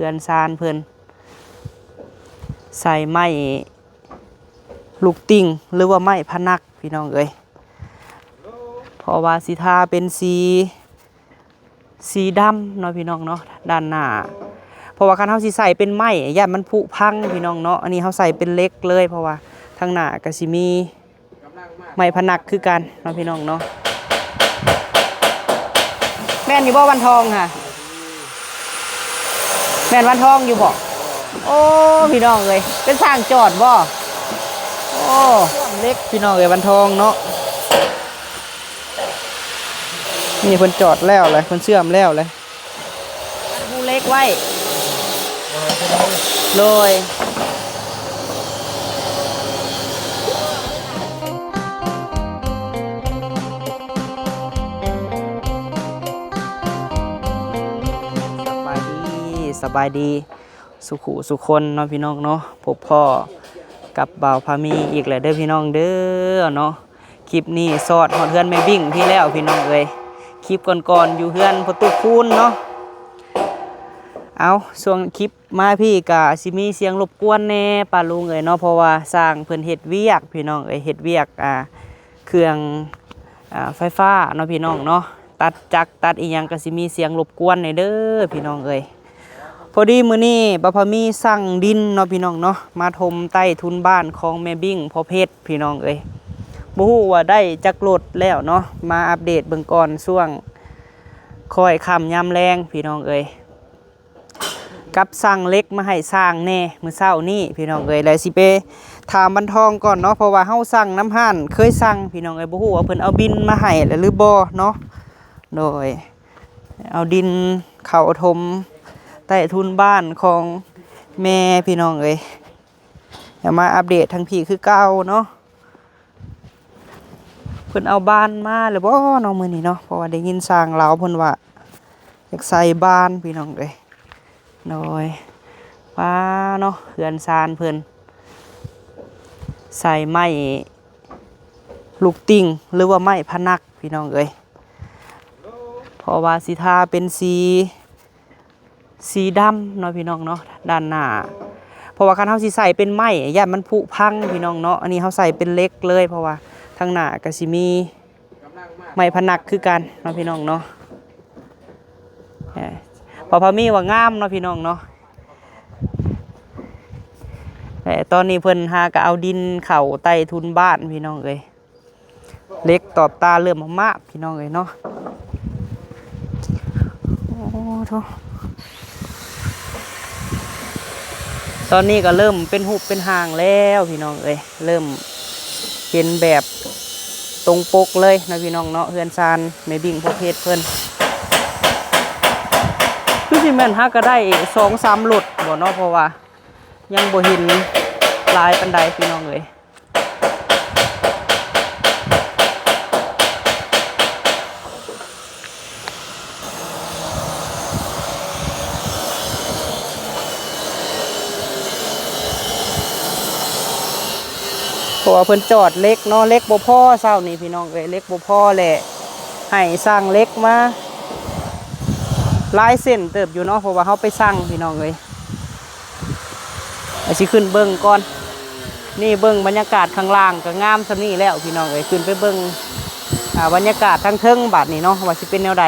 ເຮືອນຊານເພິ່ນ ໃສ່ໄມ້ລູກຕິ່ງ ຫຼືວ່າໄມ້ພະນັກ ພີ່ນ້ອງເອີຍ. ເພາະວ່າຊິທາເປັນສີ ສີດຳເນາະ ພີ່ນ້ອງເນາະ ດ້ານໜ້າ. ເພາະວ່າຄັນເຮົາຊິໃສ່ເປັນໄມ້ ຢ້ານມັນຜຸພັງ ພີ່ນ້ອງເນາະ. ອັນນີ້ເຮົາໃສ່ເປັນເຫຼັກເລີຍ ເພາະວ່າທາງໜ້າກໍຊິມີໄມ້ພະນັກຄືກັນເນາະ ພີ່ນ້ອງເນາະ. ແມ່ນຢູ່ບໍ່ວັນທອງຫະ? ແມ່ນວັນທອງຢູ່ບໍ່? ໂອ້ ພີ່ນ້ອງເອີຍ ເປັນຊ່າງຈອດບໍ່? ໂອ້ ເຫຼັກ ພີ່ນ້ອງເອີຍ ວັນທອງເນາະ. ນີ້ເພິ່ນຈອດແລ້ວແຫຼະ ເພິ່ນເຊື່ອມແລ້ວແຫຼະ ພູເຫຼັກໄວ້ ໂດຍ. ສະບາຍດີ ສະບາຍດີ ສຸຂູສຸຄົນເນາະ ພີ່ນ້ອງເນາະ. ພົບພໍ້ກັບບ່າວພາມີອີກແລ້ວເດີ ພີ່ນ້ອງເດີເນາະ. ຄລິບນີ້ຊອດຮອດເຮືອນແມ່ບິ້ງພີ້ແລ້ວ ພີ່ນ້ອງເອີຍ. ຄລິບກ່ອນໆຢູ່ເຮືອນພໍ່ຕູ້ຄູນເນາະ. ເອົາ ຊ່ວງຄລິບມາພີ້ກະຊິມີສຽງລົບກວນແດ່ ປ້າລຸງເອີຍເນາະ ເພາະວ່າຊ່າງເພິ່ນເຮັດວຽກ ພີ່ນ້ອງເອີຍ ເຮັດວຽກ ອ່າ ເຄື່ອງ ອ່າ ໄຟຟ້າເນາະ ພີ່ນ້ອງເນາະ. ຕັດຈັກຕັດອີ່ຫຍັງກໍຊິມີສຽງລົບກວນແດ່ເດີ ພີ່ນ້ອງເອີຍ. ພໍດີມື້ນີ້ບ່າວພາມີສັ່ງດິນເນາະ ພີ່ນ້ອງເນາະ ມາຖົມໃຕ້ທຸນບ້ານຂອງແມ່ບິ້ງພໍ່ເພັດ ພີ່ນ້ອງເອີຍ. ບໍ່ຮູ້ວ່າໄດ້ຈັກລົດແລ້ວເນາະ ມາອັບເດດເບິ່ງກ່ອນ ຊ່ວງຄ້ອຍຄ່ຳຍາມແລງ ພີ່ນ້ອງເອີຍ. ກັບສັ່ງເຫຼັກມາໃຫ້ຊ່າງແດ່ມື້ເຊົ້ານີ້ ພີ່ນ້ອງເອີຍ. ແລ້ວຊິໄປຖາມວັນທອງກ່ອນເນາະ ເພາະວ່າເຮົາສັ່ງນຳຮ້ານເຄີຍສັ່ງ ພີ່ນ້ອງເອີຍ. ບໍ່ຮູ້ວ່າເພິ່ນເອົາບິນມາໃຫ້ແລ້ວຫຼືບໍ່ເນາະ. ໂດຍ ເອົາດິນເຂົ້າຖົມໃຕ້ທຸນບ້ານຂອງແມ່ ພີ່ນ້ອງເອີຍ. ດຽວມາອັບເດດທາງພີ້ຄືເກົ່າເນາະ. ເພິ່ນເອົາບານມາແລ້ວບໍ່ເນາະມື້ນີ້ເນາະ ເພາະວ່າໄດ້ຍິນຊ່າງລາວເພິ່ນວ່າຢາກໃສ່ບານ ພີ່ນ້ອງເອີຍ. ໂດຍ ປ້າເນາະ ເຮືອນຊານເພິ່ນໃສ່ໄມ້ລູກຕິ່ງ ຫຼືວ່າໄມ້ພະນັກ ພີ່ນ້ອງເອີຍ. ເພາະວ່າຊິທາເປັນສີ ສີດຳເນາະ ພີ່ນ້ອງເນາະ ດ້ານໜ້າ. ເພາະວ່າຄັນເຮົາຊິໃສ່ເປັນໄມ້ ຢ້ານມັນຜຸພັງ ພີ່ນ້ອງເນາະ. ອັນນີ້ເຮົາໃສ່ເປັນເຫຼັກເລີຍ ເພາະວ່າທາງໜ້າກໍຊິມີໄມ້ພະນັກຄືກັນເນາະ ພີ່ນ້ອງເນາະ. ເອີ ພໍ່ພາມີວ່າງາມເນາະ ພີ່ນ້ອງເນາະ. ແຕ່ຕອນນີ້ເພິ່ນຫາກໍເອົາດິນເຂົ້າໃຕ້ທຸນບ້ານ ພີ່ນ້ອງເອີຍ. ເຫຼັກຕອບຕາເລີ່ມມາກໆ ພີ່ນ້ອງເອີຍເນາະ. ໂອ້ໂທ້ ຕອນນີ້ກໍເລີ່ມເປັນຮູບເປັນຮ່າງແລ້ວ ພີ່ນ້ອງເອີຍ. ເລີ່ມເຫັນແບບຕົງປົກເລີຍເນາະ ພີ່ນ້ອງເນາະ. ເຮືອນຊານແມ່ບິ້ງພໍ່ເພັດເພິ່ນ ຄືຊິແມ່ນຫາກໍໄດ້ສອງສາມລົດບໍ່ເນາະ ເພາະວ່າຍັງບໍ່ເຫັນຫຼາຍປານໃດ ພີ່ນ້ອງເອີຍ. ເພາະວ່າເພິ່ນຈອດເຫຼັກເນາະ ເຫຼັກບໍ່ພໍເຊົ້ານີ້ ພີ່ນ້ອງເອີຍ ເຫຼັກບໍ່ພໍແຫຼະ ໃຫ້ຊ່າງເຫຼັກມາຫຼາຍເສັ້ນເຕີບຢູ່ເນາະ ເພາະວ່າເຮົາໄປສັ່ງ ພີ່ນ້ອງເອີຍ. ອາ ຊິຂຶ້ນເບິ່ງກ່ອນ. ນີ້ເບິ່ງບັນຍາກາດຂ້າງລ່າງກໍງາມສ່ຳນີ້ແລ້ວ ພີ່ນ້ອງເອີຍ. ຂຶ້ນໄປເບິ່ງ ອາ ບັນຍາກາດທາງເທິງບາດນີ້ເນາະ ວ່າຊິເປັນແນວໃດ.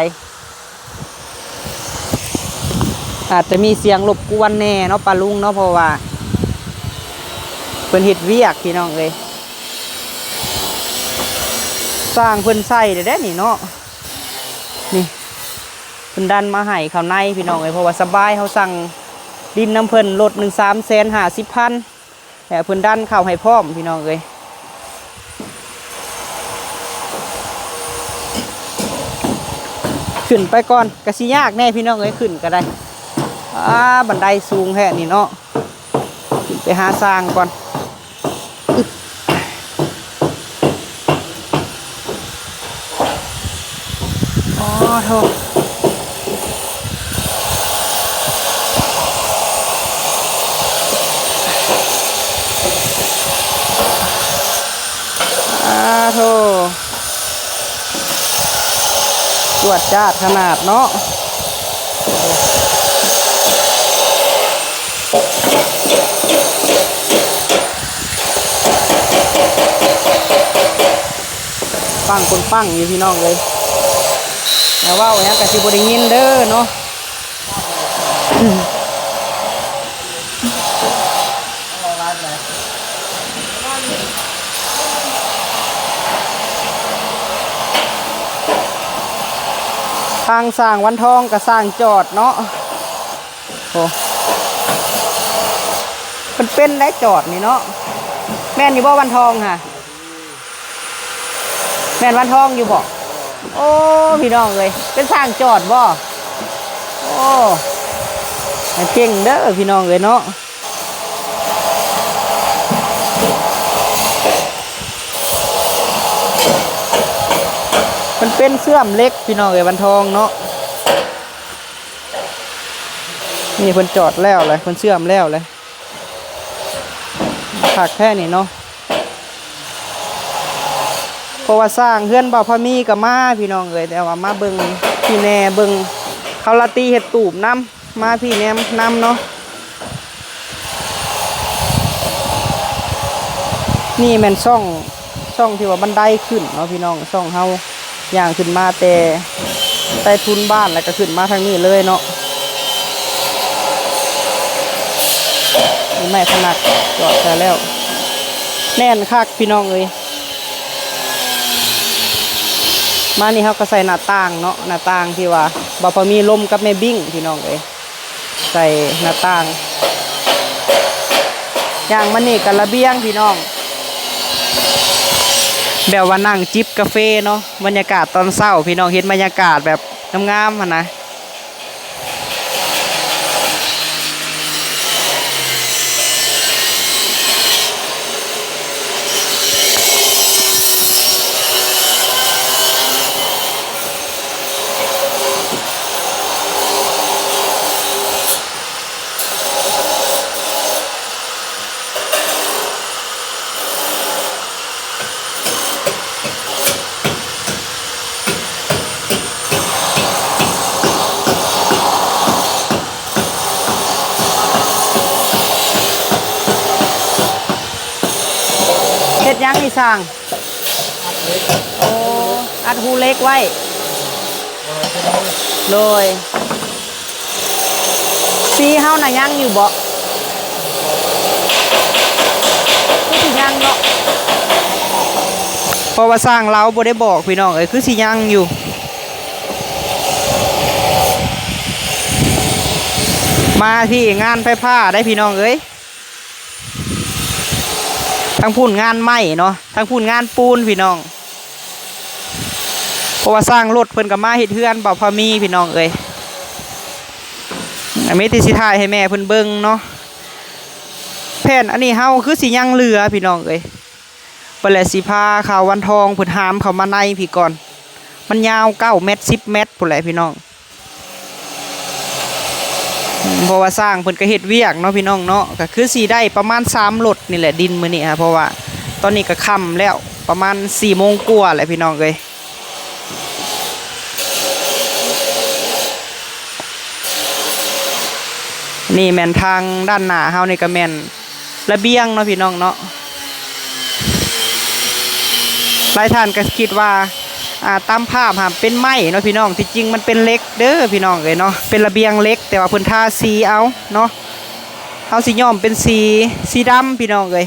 ອາດຈະມີສຽງລົບກວນແດ່ເນາະ ປ້າລຸງເນາະ ເພາະວ່າເພິ່ນເຮັດວຽກ ພີ່ນ້ອງເອີຍ. ຊ່າງເພິ່ນໃສ່ແລ້ວເດ້ນີ້ເນາະ. ນີ້ ເພິ່ນດັນມາໃຫ້ເຂົ້າໃນ ພີ່ນ້ອງເອີຍ ເພາະວ່າສະບາຍ ເຮົາສັ່ງດິນນຳເພິ່ນ ລົດໜຶ່ງສາມແສນຫ້າສິບພັນ ແລ້ວເພິ່ນດັນເຂົ້າໃຫ້ພ້ອມ ພີ່ນ້ອງເອີຍ. ຂຶ້ນໄປກ່ອນ ກະຊິຍາກແດ່ ພີ່ນ້ອງເອີຍ ຂຶ້ນກະໄດ້. ອາ ບັນໄດສູງແທ້ນີ້ເນາະ. ຂຶ້ນໄປຫາຊ່າງກ່ອນ. ອຶບ ອໍໂທ້ ອາໂທ້ ຈວດຈາດຂະໜາດເນາະ. ປັງຄົນປັງຢູ່ພີ່ນ້ອງເອີຍ ແລ້ວເວົ້າຫຍັງກໍຊິບໍ່ໄດ້ຍິນເດີເນາະ. ທາງຊ່າງວັນທອງກໍຊ່າງຈອດເນາະ. ໂອ້ ເພິ່ນເປັນໄດ້ຈອດນີ້ເນາະ. ແມ່ນຢູ່ບໍ່ວັນທອງຫະ? ແມ່ນວັນທອງຢູ່ບໍ່? ໂອ້ ພີ່ນ້ອງເອີຍ ເປັນຊ່າງຈອດບໍ່? ໂອ້ ເກັ່ງເດີພີ່ນ້ອງເອີຍເນາະ. ເພິ່ນເປັນເຊື່ອມເຫຼັກພີ່ນ້ອງເອີຍ ວັນທອງເນາະ. ນີ້ເພິ່ນຈອດແລ້ວແຫຼະ ເພິ່ນເຊື່ອມແລ້ວແຫຼະ. ຄັກແທ້ນີ້ເນາະ. ເພາະວ່າຊ່າງເຮືອນບ່າວພາມີກໍມາພີ່ນ້ອງເອີຍ ແຕ່ວ່າມາເບິ່ງທີ່ແນ່ ເບິ່ງເຂົາລາຕີເຮັດຕູບນຳ ມາທີ່ແນມນຳເນາະ. ນີ້ແມ່ນຊ່ອງ ຊ່ອງທີ່ວ່າບັນໄດຂຶ້ນເນາະພີ່ນ້ອງ ຊ່ອງເຮົາຍ່າງຂຶ້ນມາແຕ່ໃຕ້ທຸນບ້ານ ແລ້ວກໍຂຶ້ນມາທາງນີ້ເລີຍເນາະ. ມີໄມ້ພະນັກຈອດໃສ່ແລ້ວ ແໜ້ນຄັກພີ່ນ້ອງເອີຍ. ມານີ້ເຮົາກໍໃສ່ໜ້າຕ່າງເນາະ ໜ້າຕ່າງທີ່ວ່າບ່າວພາມີລົມກັບແມ່ບິ້ງພີ່ນ້ອງເອີຍ. ໃສ່ໜ້າຕ່າງ ຍ່າງມານີ້ກໍລະບຽງພີ່ນ້ອງ ແບບວ່ານັ່ງຈິບກາເຟເນາະ ບັນຍາກາດຕອນເຊົ້າພີ່ນ້ອງ ເຫັນບັນຍາກາດແບບງາມໆຫັ້ນນະ. ເຮັດຫຍັງນີ້ຊ່າງ? ໂອ້ ອັດຮູເຫຼັກໄວ້ ໂດຍ. ສີເຮົານະຍັງຢູ່ບໍ່? ຄືຊິຍັງເນາະ ເພາະວ່າຊ່າງລາວບໍ່ໄດ້ບອກພີ່ນ້ອງເອີຍ ຄືຊິຍັງຢູ່. ມາທີ່ງານໄຟຟ້າໄດ໋ພີ່ນ້ອງເອີຍ. ທາງພຸ້ນງານໄມ້ເນາະ ທາງພຸ້ນງານປູນພີ່ນ້ອງ. ເພາະວ່າຊ່າງລົດເພິ່ນກໍມາເຮັດເຮືອນບ່າວພາມີພີ່ນ້ອງເອີຍ. ມີແຕ່ຊິຖ່າຍໃຫ້ແມ່ເພິ່ນເບິ່ງເນາະ. ແຜ່ນອັນນີ້ເຮົາຄືຊິຍັງເຫຼືອພີ່ນ້ອງເອີຍ. ເພິ່ນແຫຼະຊິພາຂ່າວວັນທອງເພິ່ນຫາມເຂົ້າມາໃນພີ້ກ່ອນ. ມັນຍາວເກົ້າແມັດ ສິບແມັດພຸ້ນແຫຼະພີ່ນ້ອງ. ເພາະວ່າຊ່າງເພິ່ນກໍເຮັດວຽກເນາະພີ່ນ້ອງເນາະ ກໍຄືຊິໄດ້ປະມານສາມລົດນີ້ແຫຼະດິນມື້ນີ້ ເພາະວ່າຕອນນີ້ກໍຄ່ຳແລ້ວ ປະມານສີ່ໂມງກວ່າແຫຼະພີ່ນ້ອງເອີຍ. ນີ້ແມ່ນທາງດ້ານໜ້າເຮົານີ້ກໍແມ່ນ ລະບຽງເນາະພີ່ນ້ອງເນາະ. ຫຼາຍທ່ານກໍຄິດວ່າ ອ່າ ຕາມພາບຫາເປັນໄມ້ເນາະພີ່ນ້ອງ ທີ່ຈິງມັນເປັນເຫຼັກເດີພີ່ນ້ອງເອີຍເນາະ. ເປັນລະບຽງເຫຼັກ ແຕ່ວ່າເພິ່ນທາສີເອົາເນາະ. ເຮົາຊິຍ້ອມເປັນສີ ສີດຳພີ່ນ້ອງເອີຍ.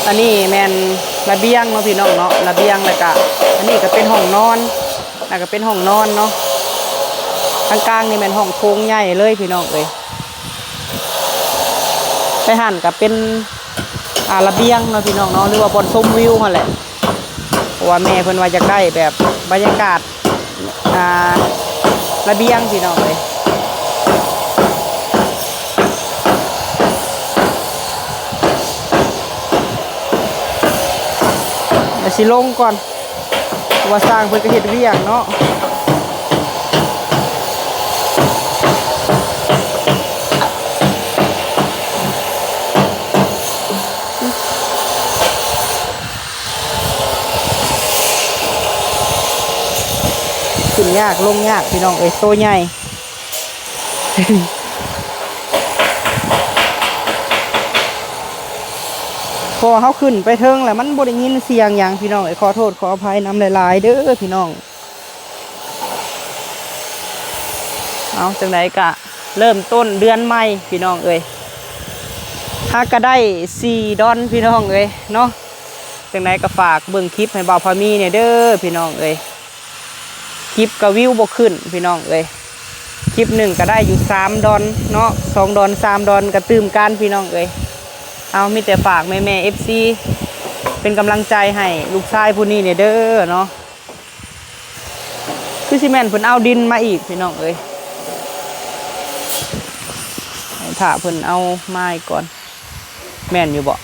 ອັນນີ້ແມ່ນລະບຽງເນາະພີ່ນ້ອງເນາະ ລະບຽງ ແລ້ວກະອັນນີ້ກະເປັນຫ້ອງນອນ ແລ້ວກະເປັນຫ້ອງນອນເນາະ. ທາງກາງນີ້ແມ່ນຫ້ອງໂຖງໃຫຍ່ເລີຍພີ່ນ້ອງເອີຍ. ໄປຫັ້ນກະເປັນ ອ່າ ລະບຽງເນາະພີ່ນ້ອງເນາະ ຫຼືວ່າບ່ອນຊົມວິວຫັ້ນແຫຼະ ເພາະວ່າແມ່ເພິ່ນວ່າຢາກໄດ້ແບບບັນຍາກາດ ອ່າ ລະບຽງພີ່ນ້ອງເອີຍ. ດຽວຊິລົງກ່ອນ ເພາະວ່າຊ່າງເພິ່ນກໍເຮັດວຽກເນາະ. ຂຶ້ນຍາກລົງຍາກພີ່ນ້ອງເອີຍ ໂຕໃຫຍ່ ພໍເຮົາຂຶ້ນໄປເທິງແລ້ວມັນບໍ່ໄດ້ຍິນສຽງຫຍັງພີ່ນ້ອງເອີຍ ຂໍໂທດຂໍອະໄພນຳຫຼາຍໆເດີພີ່ນ້ອງ. ເອົາ ຈັ່ງໃດກະເລີ່ມຕົ້ນເດືອນໃໝ່ພີ່ນ້ອງເອີຍ ຫາກະໄດ້ສີ່ດອນພີ່ນ້ອງເອີຍເນາະ. ຈັ່ງໃດກະຝາກເບິ່ງຄລິບໃຫ້ບ່າວພາມີແດ່ເດີພີ່ນ້ອງເອີຍ ຄລິບກະວິວບໍ່ຂຶ້ນພີ່ນ້ອງເອີຍ ຄລິບໜຶ່ງກະໄດ້ຢູ່ສາມດອນເນາະ ສອງດອນສາມດອນກະຕື່ມກັນພີ່ນ້ອງເອີຍ. ເອົາ ມີແຕ່ຝາກແມ່ໆ ເອັຟຊີ ເປັນກຳລັງໃຈໃຫ້ລູກຊາຍຜູ້ນີ້ແດ່ເດີເນາະ. ຄືຊິແມ່ນເພິ່ນເອົາດິນມາອີກພີ່ນ້ອງເອີຍ ໃຫ້ຖ້າເພິ່ນເອົາມາອີກກ່ອນ ແມ່ນຢູ່ບໍ່?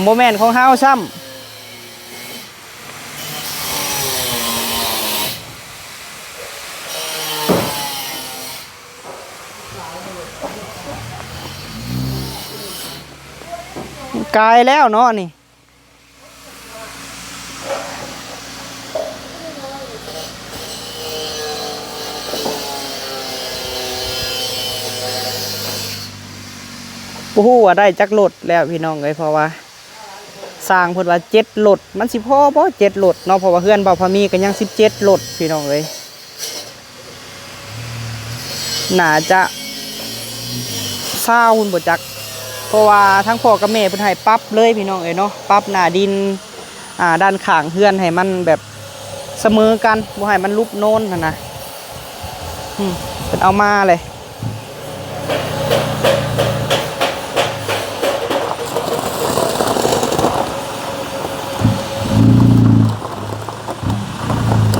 ບໍ່ແມ່ນຂອງເຮົາຊ້ຳ ກາຍແລ້ວເນາະນີ້. ບໍ່ຮູ້ວ່າໄດ້ຈັກລົດແລ້ວພີ່ນ້ອງເອີຍ ເພາະວ່າຊ່າງເພິ່ນວ່າເຈັດລົດ ມັນຊິພໍບໍ່ເຈັດລົດເນາະ ເພາະວ່າເຮືອນບ່າວພາມີກະຍັງສິບເຈັດລົດພີ່ນ້ອງເອີຍ. ໜ້າຈະຊາວພຸ້ນບໍ່ຈັກ ເພາະວ່າທັງພໍ່ກັບແມ່ເພິ່ນໃຫ້ປັບເລີຍພີ່ນ້ອງເອີຍເນາະ ປັບໜ້າດິນ ອ່າ ດ້ານຂ້າງເຮືອນໃຫ້ມັນແບບສະເໝີກັນ ບໍ່ໃຫ້ມັນຫຼຸບໂນນຫັ້ນນະ. ອືມ ເພິ່ນເອົາມາເລີຍ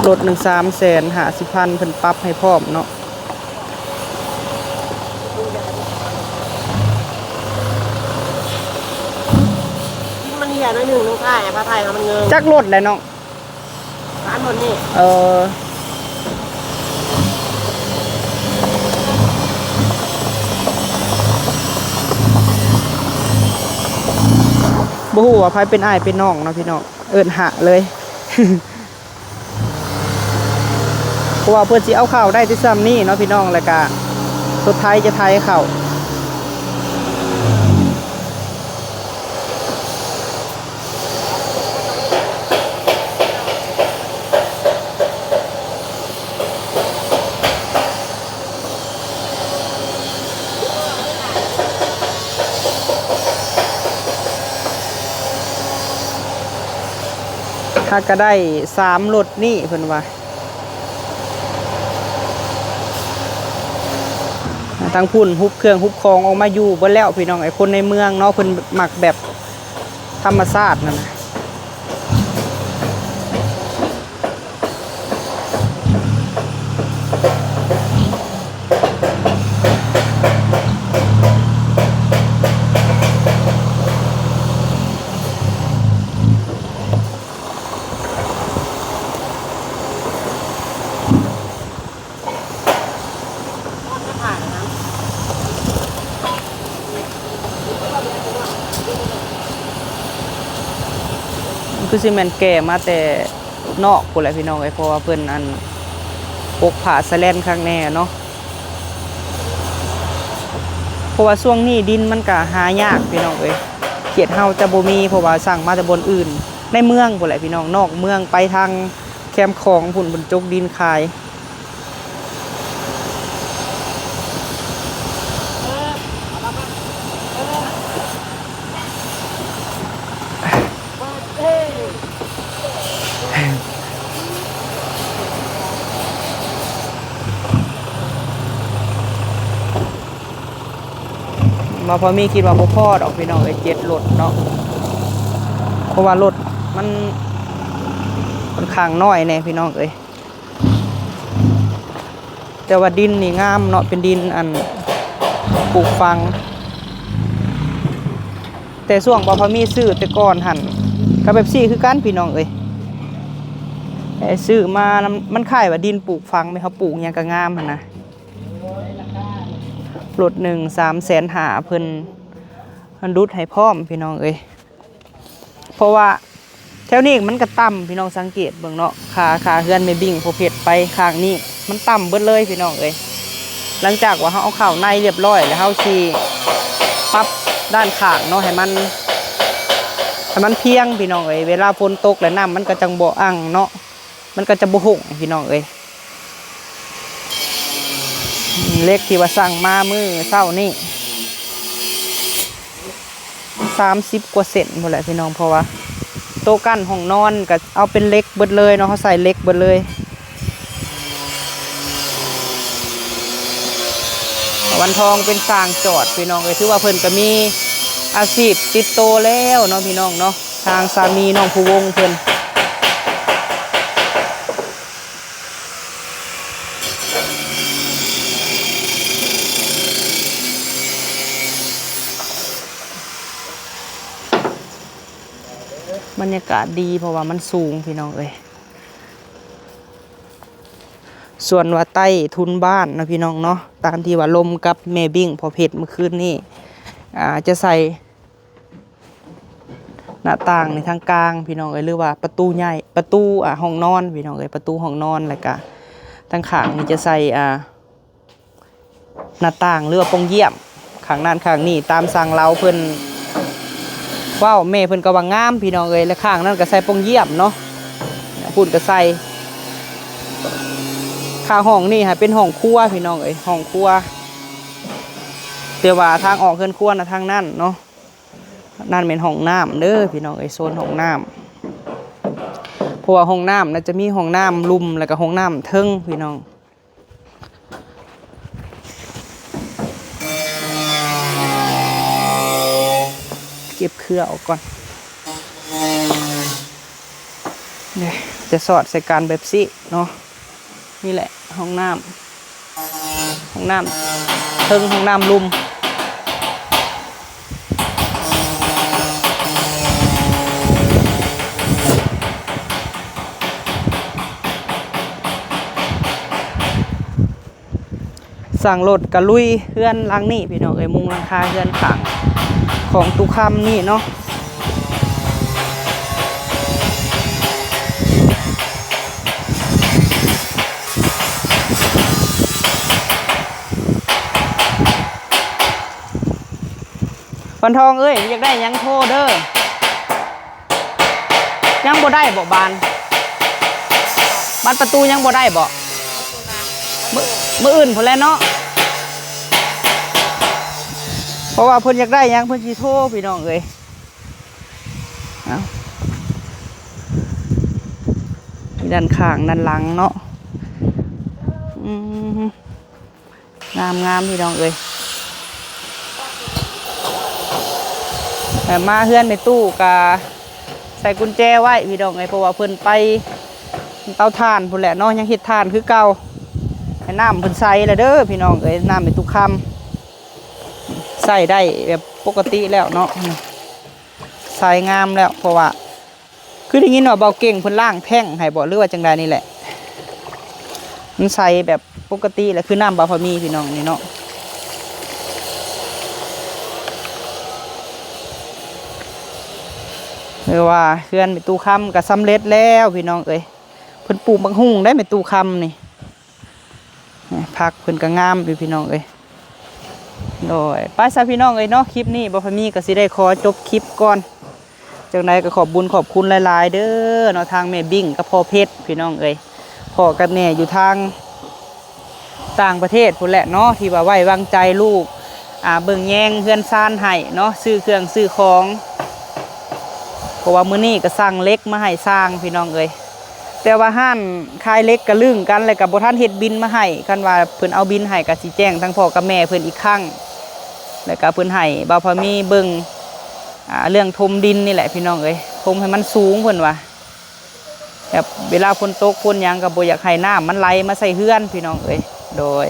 ລົດໜຶ່ງສາມແສນຫ້າສິບພັນ ເພິ່ນປັບໃຫ້ພ້ອມເນາະ. ມັນເຫື່ອໜ້ອຍໜຶ່ງ ນ້ອງຊາຍ ຜ້າໄທເຮົາມັນເງິງ. ຈັກລົດແຫຼະນ້ອງ? ສາມລົດນີ້. ເອີ ບໍ່ຮູ້ວ່າໃຜເປັນອ້າຍເປັນນ້ອງເນາະພີ່ນ້ອງ ເອີ້ນຫະເລີຍ. ເພາະວ່າເພິ່ນຊິເອົາເຂົ້າໄດ້ແຕ່ສ່ຳນີ້ເນາະພີ່ນ້ອງ ແລ້ວກະລົດໄຖຈະໄຖເຂົ້າ. ຫາກະໄດ້ສາມລົດນີ້ເພິ່ນວ່າ ທາງພຸ້ນຮຸບເຄື່ອງຮຸບຂອງອອກມາຢູ່ເບິດແລ້ວພີ່ນ້ອງເອີຍ ຄົນໃນເມືອງເນາະ ເພິ່ນມັກແບບທຳມະຊາດຫັ້ນນະ. ຄືຊິແມ່ນແກ່ມາແຕ່ນອກພຸ້ນແຫຼະພີ່ນ້ອງເອີຍ ເພາະວ່າເພິ່ນອັນ ປົກຜ້າສະແລນຄັກແນ່ເນາະ ເພາະວ່າຊ່ວງນີ້ດິນມັນກະຫາຍາກພີ່ນ້ອງເອີຍ ເຂດເຮົາຈະບໍ່ມີ ເພາະວ່າສັ່ງມາແຕ່ບ່ອນອື່ນ ໃນເມືອງພຸ້ນແຫຼະພີ່ນ້ອງ ນອກເມືອງໄປທາງ ແຄມຂອງພຸ້ນ ເພິ່ນຈົກດິນຂາຍ. ບໍ່ພໍມີ ຄິດວ່າບໍ່ພໍດອກພີ່ນ້ອງເອີຍ ເຈັດລົດເນາະ ເພາະວ່າລົດມັນຂ້ອນຂ້າງນ້ອຍແດ່ພີ່ນ້ອງເອີຍ ແຕ່ວ່າດິນນີ້ງາມເນາະ ເປັນດິນອັນປູກຝັງ ແຕ່ຊ່ວງບໍ່ພໍມີຊື້ແຕ່ກ່ອນຫັ້ນ ກະແບບຊີ້ຄືກັນພີ່ນ້ອງເອີຍ ແຕ່ຊື້ມານຳ ມັນຄ້າຍວ່າດິນປູກຝັງ ແມ່ນເຮົາປູກຫຍັງກະງາມຫັ້ນນະ. ລົດໜຶ່ງສາມແສນຫ້າ ເພິ່ນດຸດໃຫ້ພ້ອມພີ່ນ້ອງເອີຍ ເພາະວ່າແຖ ຖວນີ້ມັນກໍຕ່ຳ ພີ່ນ້ອງສັງເກດເບິ່ງເນາະ ຄາ ຄາເຮືອນແມ່ບິ້ງພໍ່ເພັດໄປຂ້າງນີ້ ມັນຕ່ຳເບິດເລີຍ ພີ່ນ້ອງເອີຍ. ຫຼັງຈາກວ່າເຮົາເອົາເຂົ້າໃນລຽບລ້ອຍແລ້ວ ເຮົາຊິປັບດ້ານຂ້າງເນາະ ໃຫ້ມັນ ໃຫ້ມັນພຽງ ພີ່ນ້ອງເອີຍ. ເວລາຝົນຕົກແລ້ວ ນ້ຳມັນກໍຈັ່ງບໍ່ອັ່ງເນາະ ມັນກໍຈະບໍ່ຫົ່ງ ພີ່ນ້ອງເອີຍ. ເຫຼັກທີ່ວ່າສັ່ງມາມື້ເຊົ້ານີ້ ສາມສິບກວ່າເຊັນພຸ້ນແຫຼະ ພີ່ນ້ອງ ເພາະວ່າໂຕກັ້ນຫ້ອງນອນກໍເອົາເປັນເຫຼັກເບິດເລີຍເນາະ ເຮົາໃສ່ເຫຼັກເບິດເລີຍ. ວັນທອງເປັນຊ່າງຈອດ ພີ່ນ້ອງເອີຍ ຖືວ່າເພິ່ນກໍມີອາຊີບຕິດໂຕແລ້ວເນາະ ພີ່ນ້ອງເນາະ ທາງສາມີນ້ອງພູວົງເພິ່ນ. ບັນຍາກາດດີ ເພາະວ່າມັນສູງ ພີ່ນ້ອງເອີຍ. ສ່ວນວ່າໃຕ້ທຸນບ້ານເນາະ ພີ່ນ້ອງເນາະ ຕາມທີ່ວ່າລົມກັບແມ່ບິ້ງພໍ່ເພັດມື້ຄືນນີ້ ອ່າ ຈະໃສ່ ໜ້າຕ່າງໃນທາງກາງ ພີ່ນ້ອງເອີຍ ຫຼືວ່າປະຕູໃຫຍ່ ປະຕູ ອ່າ ຫ້ອງນອນ ພີ່ນ້ອງເອີຍ ປະຕູຫ້ອງນອນ ແລ້ວກະທາງຂ້າງນີ້ຈະໃສ່ ອ່າ ໜ້າຕ່າງ ຫຼືວ່າປ່ອງຢ້ຽມ ຂ້າງນັ້ນຂ້າງນີ້ ຕາມຊ່າງລາວເພິ່ນເວົ້າ. ແມ່ເພິ່ນກໍວ່າງາມ ພີ່ນ້ອງເອີຍ ແລະ ຂ້າງນັ້ນກໍໃສ່ປ່ອງຢ້ຽມເນາະ ພຸ້ນກໍໃສ່ ຂ້າງຫ້ອງນີ້ຫາເປັນຫ້ອງຄົວ ພີ່ນ້ອງເອີຍ ຫ້ອງຄົວ ແຕ່ວ່າທາງອອກເຮືອນຄົວນະທາງນັ້ນເນາະ. ນັ້ນແມ່ນຫ້ອງນ້ຳເດີ ພີ່ນ້ອງເອີຍ ໂຊນຫ້ອງນ້ຳ ເພາະວ່າຫ້ອງນ້ຳນະຈະມີຫ້ອງນ້ຳລຸ່ມ ແລ້ວກໍຫ້ອງນ້ຳເທິງ ພີ່ນ້ອງ. ເກັບເຄືອອອກກ່ອນ ເດ້ ຈະສອດໃສ່ກັນແບບຊີ້ເນາະ. ນີ້ແຫຼະຫ້ອງນ້ຳ ຫ້ອງນ້ຳເທິງ ຫ້ອງນ້ຳລຸ່ມ. ສ້າງລົດກະລຸຍເຮືອນຫຼັງນີ້ ພີ່ນ້ອງເອີຍ ມຸງຫຼັງຄາເຮືອນຂ້າງຂອງຕູ້ຄຳນີ້ເນາະ. ວັນທອງເອີຍ ຢາກໄດ້ຫຍັງໂທເດີ. ຍັງບໍ່ໄດ້ບໍ່ບານ ບານປະຕູຍັງບໍ່ໄດ້ບໍ່? ມື້ ມື້ອື່ນພຸ້ນແຫຼະເນາະ ເພາະວ່າເພິ່ນຢາກໄດ້ຫຍັງເພິ່ນຊິໂທ ພີ່ນ້ອງເອີຍ. ເອົາ ມີດ້ານຂ້າງດ້ານຫຼັງເນາະ ອືມ. ງາມໆ ພີ່ນ້ອງເອີຍ ແຕ່ມາເຮືອນແມ່ຕູ້ກະໃສ່ກຸນແຈໄວ້ ພີ່ນ້ອງເອີຍ ເພາະວ່າເພິ່ນໄປເຕົາຖ່ານພຸ້ນແຫຼະເນາະ ຍັງເຮັດຖ່ານຄືເກົ່າ ໃຫ້ນ້ຳເພິ່ນໃສແລ້ວເດີ ພີ່ນ້ອງເອີຍ. ນ້ຳແມ່ຕູ້ຄຳໃຊ້ໄດ້ແບບປົກກະຕິແລ້ວເນາະ ໃສງາມແລ້ວ ເພາະວ່າ ຄືໄດ້ຍິນວ່າເບົາເກັ່ງເພິ່ນລ້າງແທ້ງໃຫ້ບໍ ຫຼືວ່າຈັ່ງໃດນີ້ແຫຼະ ມັນໃສແບບປົກກະຕິແຫຼະ ຄືນ້ຳບາພາມີ ພີ່ນ້ອງ ນີ້ເນາະ. ຫຼືວ່າເຮືອນແມ່ຕູ້ຄຳກໍສຳເລັດແລ້ວ ພີ່ນ້ອງເອີຍ ເພິ່ນປູກບັກຫຸ່ງໄດ້ແມ່ຕູ້ຄຳນີ້. ຜັກເພິ່ນກໍງາມຢູ່ ພີ່ນ້ອງເອີຍ ໂດຍ ໄປຊະ ພີ່ນ້ອງເອີຍເນາະ ຄລິບນີ້ບໍ່ພາມີກໍຊິໄດ້ຂໍຈົບຄລິບກ່ອນ ຈັ່ງໃດກໍຂອບບຸນຂອບຄຸນຫຼາຍໆ ເດີເນາະ ທາງແມ່ບິ້ງກັບພໍ່ເພັດ ພີ່ນ້ອງເອີຍ ພໍ່ກັບແມ່ຢູ່ທາງຕ່າງປະເທດພຸ້ນແຫຼະເນາະ ທີ່ວ່າໄວ້ວາງໃຈລູກ ອ່າ ເບິ່ງແຍງເຮືອນຊານໃຫ້ເນາະ ຊື້ເຄື່ອງຊື້ຂອງ ເພາະວ່າມື້ນີ້ກໍສັ່ງເຫຼັກມາໃຫ້ຊ່າງ ພີ່ນ້ອງເອີຍ. ແຕ່ວ່າຮ້ານຂາຍເຫຼັກກໍລຶ້ງກັນ ແລ້ວກໍບໍ່ທັນເຮັດບິນມາໃຫ້ ຄັນວ່າເພິ່ນເອົາບິນໃຫ້ກໍຊິແຈ້ງທາງພໍ່ກັບແມ່ເພິ່ນອີກຄັ້ງ ແລ້ວກໍເພິ່ນໃຫ້ບ່າວພາມີເບິ່ງ ອ່າ ເລື່ອງຖົມດິນນີ້ແຫຼະ ພີ່ນ້ອງເອີຍ ຖົມໃຫ້ມັນສູງ ເພິ່ນວ່າ ແບບເວລາຝົນຕົກຝົນຫຍັງກໍບໍ່ຢາກໃຫ້ນ້ຳມັນໄຫຼມາໃສ່ເຮືອນ ພີ່ນ້ອງເອີຍ ໂດຍ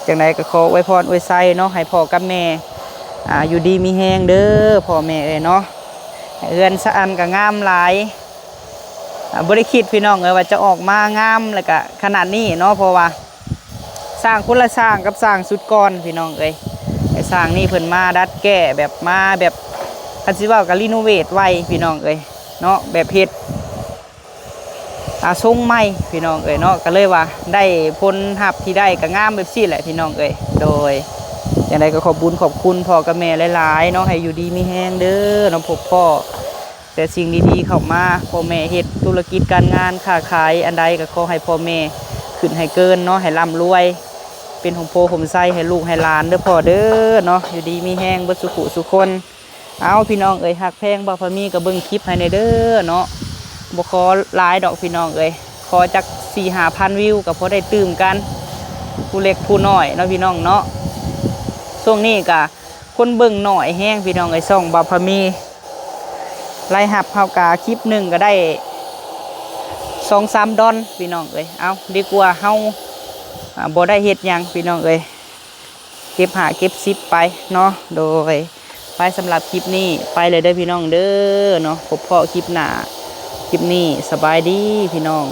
ຈັ່ງໃດກໍຂໍອວຍພອນອວຍໄຊເນາະ ໃຫ້ພໍ່ກັບແມ່ ອ່າ ຢູ່ດີມີແຮງເດີ ພໍ່ແມ່ເອີຍເນາະ ເຮືອນຊານກໍງາມຫຼາຍ. ອ່າ ບໍ່ໄດ້ຄິດ ພີ່ນ້ອງເອີຍ ວ່າຈະອອກມາງາມ ແລ້ວກະຂະໜາດນີ້ເນາະ ເພາະວ່າສ້າງຄົນລະສ້າງກັບສ້າງຊຸດກ່ອນ ພີ່ນ້ອງເອີຍ. ແຕ່ສ້າງນີ້ເພິ່ນມາດັດແກ້ ແບບມາແບບ ຄັນຊິເວົ້າກໍຣີໂນເວດໄວ ພີ່ນ້ອງເອີຍ. ເນາະ ແບບເຮັດ ອາ ຊົງໃໝ່ພີ່ນ້ອງເອີຍເນາະ ກໍເລີຍວ່າໄດ້ຜົນຮັບທີ່ໄດ້ກໍງາມແບບຊີ້ແຫຼະພີ່ນ້ອງເອີຍ. ໂດຍ ຈັ່ງໃດກໍຂອບບຸນຂອບຄຸນພໍ່ກັບແມ່ຫຼາຍໆເນາະ ໃຫ້ຢູ່ດີມີແຮງເດີເນາະ ພົບພໍ້ແຕ່ສິ່ງດີໆເຂົ້າມາ. ພໍ່ແມ່ເຮັດທຸລະກິດການງານຄ້າຂາຍອັນໃດກໍຂໍໃຫ້ພໍ່ແມ່ຂຶ້ນໃຫ້ເກີນເນາະ ໃຫ້ລ່ຳລວຍ ເປັນຮົ່ມໂພຮົ່ມໄຊໃຫ້ລູກໃຫ້ຫຼານເດີພໍ່ເດີເນາະ ຢູ່ດີມີແຮງເບິດສູ່ຜູ້ສູ່ຄົນ. ເອົາ ພີ່ນ້ອງເອີຍ ຮັກແພງບ່າວພາມີກໍເບິ່ງຄລິບໃຫ້ແດ່ເດີເນາະ ບໍ່ຂໍຫຼາຍດອກພີ່ນ້ອງເອີຍ ຂໍຈັກສີ່ຫ້າພັນວິວກໍພໍໄດ້ຕື່ມກັນ ຜູ້ເລັກຜູ້ນ້ອຍເນາະພີ່ນ້ອງເນາະ. ຊ່ວງນີ້ກໍຄົນເບິ່ງໜ້ອຍແຮງພີ່ນ້ອງເອີຍ ຊ່ອງບ່າວພາມີ ລາຍຮັບເຮົາກະຄລິບໜຶ່ງກໍໄດ້ສອງສາມດອນພີ່ນ້ອງເອີຍ. ເອົາ ດີກວ່າເຮົາ ອາ ບໍ່ໄດ້ເຮັດຫຍັງພີ່ນ້ອງເອີຍ ເກັບຫ້າເກັບສິບໄປເນາະ. ໂດຍ ໄປ ສຳລັບຄລິບນີ້ໄປເລີຍເດີພີ່ນ້ອງເດີເນາະ ພົບພໍ້ຄລິບໜ້າ. ຄລິບນີ້ສະບາຍດີພີ່ນ້ອງ.